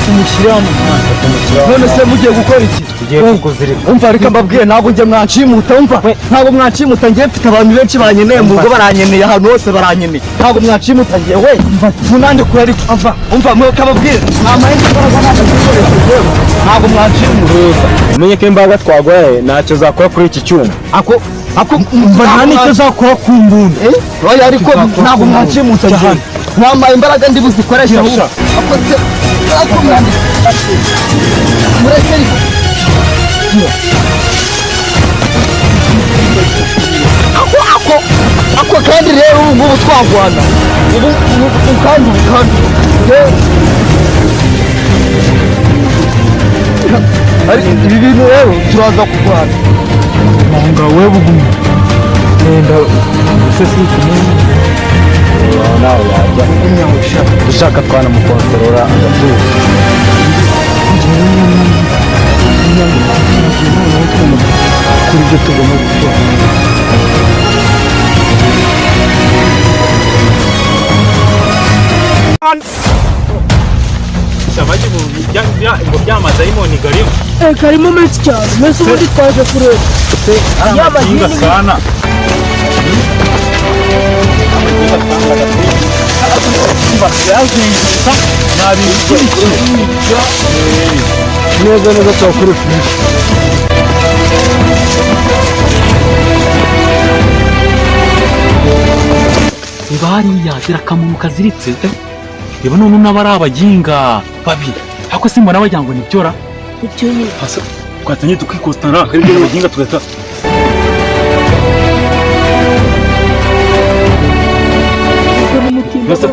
Tumushyire hano. None se mugiye gukora iki? Tugiye kukuzirika. Umva, reka mbabwire, ntabwo njye mwanshimuta. Umva, ntabwo mwanshimuta. Njye mfite abantu benshi banyeneye mu rugo, baranyeneye ahantu hose, baranyeneye. Ntabwo mwanshimuta njye. We, munandekure. Ariko umva, umva, mwe kababwire, mwamaye imbaraga ntabwo nzikoresha njyewe. Ntabwo mwanshimuta. Umenye ko imbaraga twaguhaye ntacyo zakora kuri iki cyuma. Ako Umva, nta n'icyo zakora ku mbunda. Oya, ariko ntabwo mwanshimuta njyewe. Mwamaye imbaraga ndi buzikoreshe ahubwo. Ako se, ako mwandike mureke ariko. Ako kandi rero ubu ngubu twagwana ubu kandi ari ibi bintu rero turaza kurwana. Nga we bugumye genda se si kumenya. Nawe yajya ushaka twanamukontorora agatuza. Kuri ibyo tugomba gukora. Ngo by'amadayimoni garimo. Eh, karimo menshi cyane. Mbese ubundi twaje kureba yaba Amaginga hino. sana. Neza neza twakora fresh. Reba hariya, dore akamuntu kaziritse. Reba none n'aba ari abaginga babiri, ariko simbona bagira ngo nibyora. Ibyo nyine. Twatangiye tukikositara akaribyo abaginga tugahita. Ubwo n'umutima. Basa.